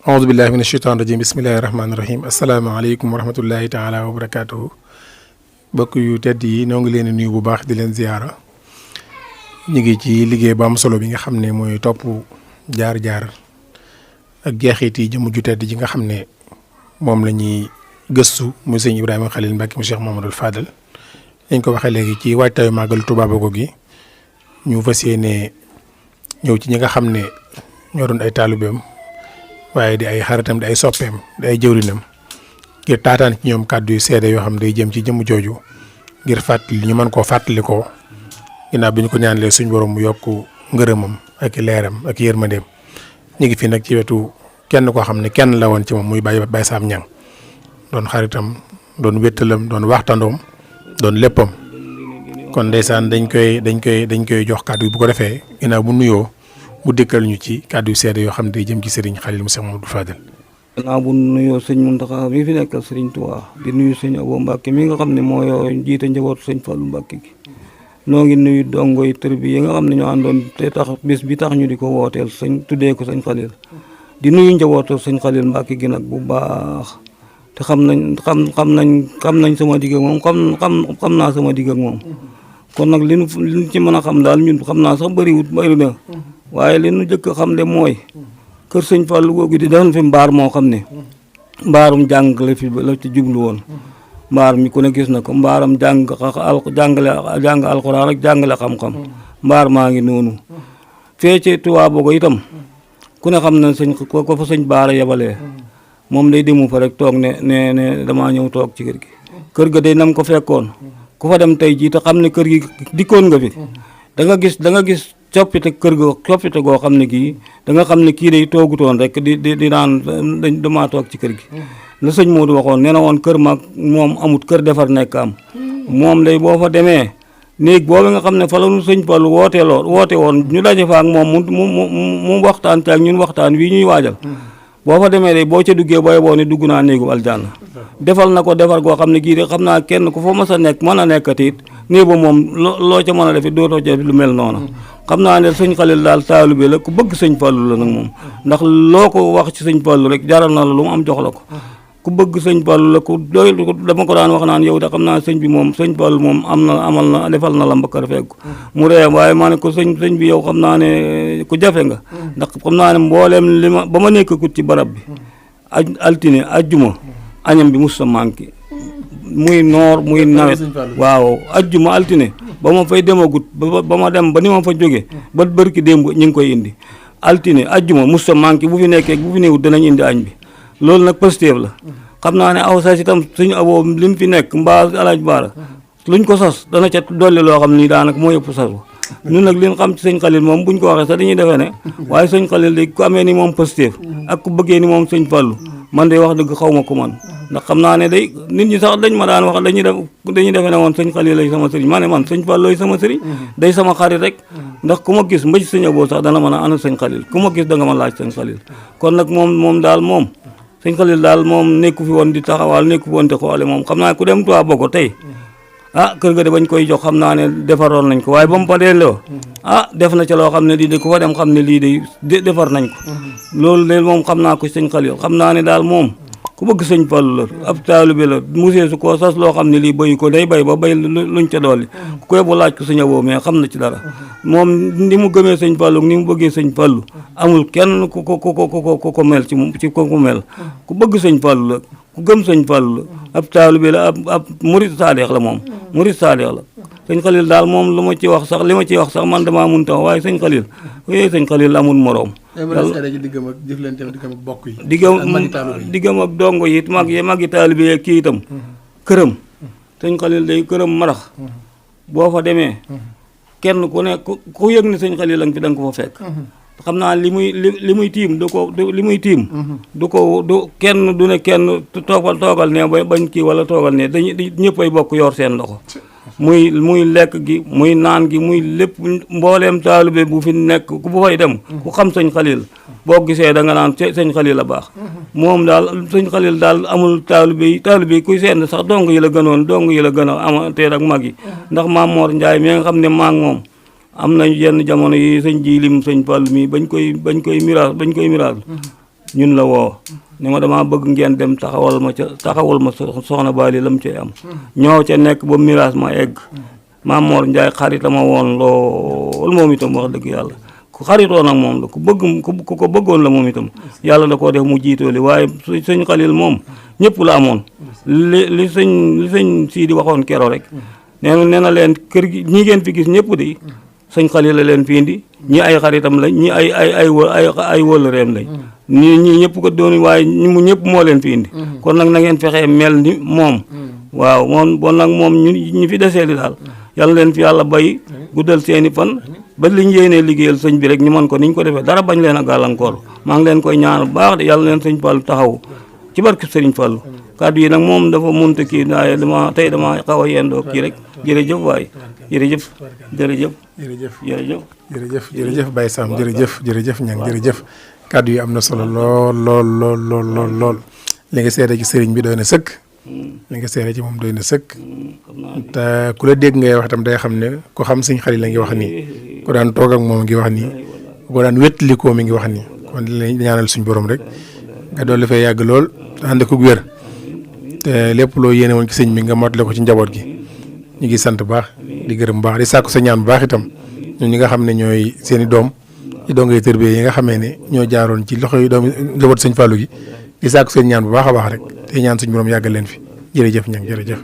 aoudu billahi min asheytaan rajim bismillahi rahmaani rahim asalaamaaleykum wa rahmatullahi taala wa barakatuhu bokk yu tedd yi noo ngi leen di nuyu bu baax di leen ziyaara ñu ngi ci liggéey bu am solo bi nga xam ne mooy topp jaar-jaar ak jeexit yi jëmm ju tedd ji nga xam ne moom la ñuy gëstu muy sëñ Ibrahima Khalil Mbacke mu Cheikh Mamadou Fadal dañ ko waxee léegi ci waajtaayu màggal Touba Bogo gi ñu fas yéene ñëw ci ñi nga xam ne ñoo doon ay taalibeem waaye di ay xaritam di ay soppeem di ay jëwrinam ngir taataan ci ñoom kàddu yu seede yoo xam day jëm ci jëmm jooju ngir fàttali ñu mën koo fàttalikoo ginnaaw bi ñu ko ñaanalee suñ borom mu yokk ngërëmam ak leeram ak yërmandeem ñu ngi fi nag ci wetu kenn koo xam ne kenn la woon ci moom muy Baye Sam Niang doon xaritam doon wéttalam doon waxtandoom doon léppam kon ndeysaan dañ koy jox kàddu yi bu ko defee ginnaaw bu nuyoo mu dëkkal ñu ci kàddu yu seede yoo xam ne day jëm ci Serigne Khalil mu Cheikh Mamadou Fadal. gannaaw bu nuyoo sëñ Mountakha mi fi nekkal Serigne Touba di nuyu sëñ Abo Mbacke mi nga xam ne moo jiite njabootu sëñ Fallou Mbacke gi noo ngi nuyu dongo yi tër bi yi nga xam ne ñoo àndoon te tax bis bi tax ñu di ko wooteel sëñ tuddee ko sëñ Khalil di nuyu njabootu sëñ Khalil Mbacke gi nag bu baax te xam nañ sama digg ak moom xam naa sama digg ak moom kon nag li nu ci mën a xam daal ñun xam naa sax bëri na waaye li nu jëkk xam de mooy kër sëñ Fallou googu di defoon fi mbaar moo xam ne mbaarum jàng la ci jublu woon mbaar mi ku ne gis na ko mbaaram jàng alxuraan ak jàngale xam-xam mbaar maa ngi noonu fee ci Touba Bogo itam ku ne xam na ko fa sëñ Baara yebalee moom day demu fa rek toog ne damaa ñëw toog ci kër ga day nam ko fekkoon ku fa dem tey jii te xam ne kër gi dikkoon nga fi da nga gis coppite kër ga coppite goo xam ne kii da nga xam ne kii day toogutoon rek di naan damaa toog ci kër gi la sëñ Modou waxoon nee na woon kër mag moom amut kër defar nekk am moom day boo fa demee néeg boobu nga xam ne fa la nu sëñ Fallu woote woon ñu daje fa ak moom mu waxtaan te ak ñun waxtaan wi ñuy waajal boo fa demee day boo ca duggee booy boo ne dugg naa néegu aljanna defal na ko defar goo xam ne kii de xam naa kenn ku fa mës a nekk mën a nekkati it néeg ba moom loo ca mën a defi dootoo ca lu mel noonu xam naa ne sëñ Khalil daal taalibe la ku bëgg sëñ Fallu la nag moom ndax loo ko wax ci sëñ Fallu rek jaral na la lu mu am jox la ko ku bëgg sëñ Fallu la ku doy dama ko daan wax naan yow de xam naa sëñ bi moom sëñ Fallu moom amal na defal na la mbakkar fekk mu ree waaye maa ne ko sëñ bi yow xam naa ne ku jafe nga ndax xam naa ne mbooleem li ma ba ma nekkakut ci barab bi altine ajjuma añam bi musta manqué muy noor muy nawet waaw ajjuma altine ba ma fay demagut ba ma dem ba ni ma fa jóge ba bërki démb ñu ngi koy indi altine ajjuma musta manqué bu fi nekkee bu fi néewut danañ indi añ bi loolu nag positif la xam naa ne aw sas itam suñu aboo li mu fi nekk mbaa alaaj baara luñ ko sas dana ca dolli loo xam ni daanaka moo yëpp sas ñun nag li ñu xam ci sëñ Khalil moom buñ ko waxee sax dañuy defee ne waaye sëñ Khalil de ku amee ni moom positif ak ku bëggee ni moom sëñ Fallu man de wax dëgg xaw ma ko man ndax xam naa ne day nit ñi sax dañ ma daan wax dañuy defe ne woon sëñ Khalil lay sama sëriñ ma ne man sëñ Fallu lay sama sëriñ day sama xarit rek ndax ku ma gis mba ci sëñ aboo sax dana mën a ana sëñ Khalil ku ma gis da nga ma laaj sëñ Khalil kon nag moom daal moom sëñ Khalil daal moom nekku fi woon di taxawaal nekku fi woon di xoole moom xam naa ku dem Touba Bogo tey kër ga de bañ koy jox xam naa ne defaroon nañ ko waaye ba mu fa delloo def na ca loo xam ne lii de ku fa dem xam ne lii de defar nañ ko loolu de moom xam naa ko sëñ Khalil xam naa ne daal moom ku bëgg sëñ Fallu la ab taalibe la musée su ko sas loo xam ne lii bayu ko day bay ba bay luñ ca dolli ku koy bu laaj ko sëñ Abo mais xam na ci dara moom ni mu gëmee sëñ Fallu ni mu bëggee sëñ Fallu amul kenn ku mel ci ko mel ku bëgg sëñ Fallu la ku gëm sëñ Fallu la ab taalibe la ab murit saadeex la moom murit saadeex la sëñ Khalil daal moom li ma ciy wax sax man damaa mun tax waaye sëñ Khalil amul moroom diggam ak dongo yi it magi taalibe yeeg kii itam këram sëñ Khalil day këram marax boo fa demee kenn ku ne ku yëg ne sëñ Khalil lañ fi da nga ko fa fekk xam naa li muy tiim du kenn du ne kenn toogal ne bañ kii wala toogal ne dañuy ñëppay bokk yor seen loxo muy lekk gi muy naan gi muy lépp mbooleem taalibe bu fi nekk ku bu fay dem ku xam sëñ Khalil boo gisee da nga naan sëñ Khalil a baax moom daal sëñ Khalil daal amul taalibe yi kuy seen sax dong yi la gën a amatee ak mag yi ndax Maam Mor Njaay mi nga xam ne maa ngi moom am nañu yenn jamono yi sëñ ji lim sëñ Fallu mi bañ koy miraas ñun la woo ni ma damaa bëgg ngeen dem taxawal ma soxna Bali lam cay am ñoo ca nekk ba miraas ma egg Maam Mor Njaay xarita ma woon lool moom itam wax dëgg yàlla ku xaritoo nag moom la ku ko bëggoon la moom itam yàlla da koo def mu jiitooli waaye sëñ Xalil moom ñëpp la amoon li sëñ Sidi waxoon kero rek nee na leen kër gi ñi ngeen fi gis ñëpp di sëñ Xalil la leen fi indi ñi ay xaritam lañ ñi ay wëllëreem lañ ñii ñëpp ko doon waaye mu ñëpp moo leen fi indi kon nag na ngeen fexee mel ni moom waaw moom bon nag moom ñu fi desee di daal yàlla leen fi yàlla bay guddal seeni fan ba liñ yéenee liggéeyal sëñ bi rek ñu mën ko niñ ko defee dara bañ leen a gàllankoor maa ngi leen koy ñaan bu baax de yàlla leen sëñ Fallu taxaw ci barke sëriñ Fallu kàddu yi nag moom dafa munta kii waaye dama xaw a yendoo kii rek jërëjëf waay jërëjëf Baye Sam jërëjëf ñang jërëjëf kàddu yi am na solo lool li nga seede ci sëriñ bi doy na sëkk li nga seede ci moom doy na sëkk te ku la dégg ngay wax itam day xam ne ku xam sëñ Xalil la ngi wax nii ku daan toog ak moom ngi wax nii ku daan wétlikoo mi ngi wax nii kon di ñaanal suñ borom rek nga dolli fay yàgg lool te ànd ko wér te lépp loo yéene woon ci sëñ bi nga motale ko ci njaboot gi ñu ngi sant baax di gërëm baax di sàkku sa ñaan bu baax itam ñun ñi nga xam ne ñooy seen i doom ci dongay tërbiye yi nga xamee ne ñoo jaaroon ci loxo yi doomi njaboot sëñ Fallou gi di sàkku seen ñaan bu baax a baax rek te ñaan suñu borom yàggal leen fi jërëjëf ñang jërëjëf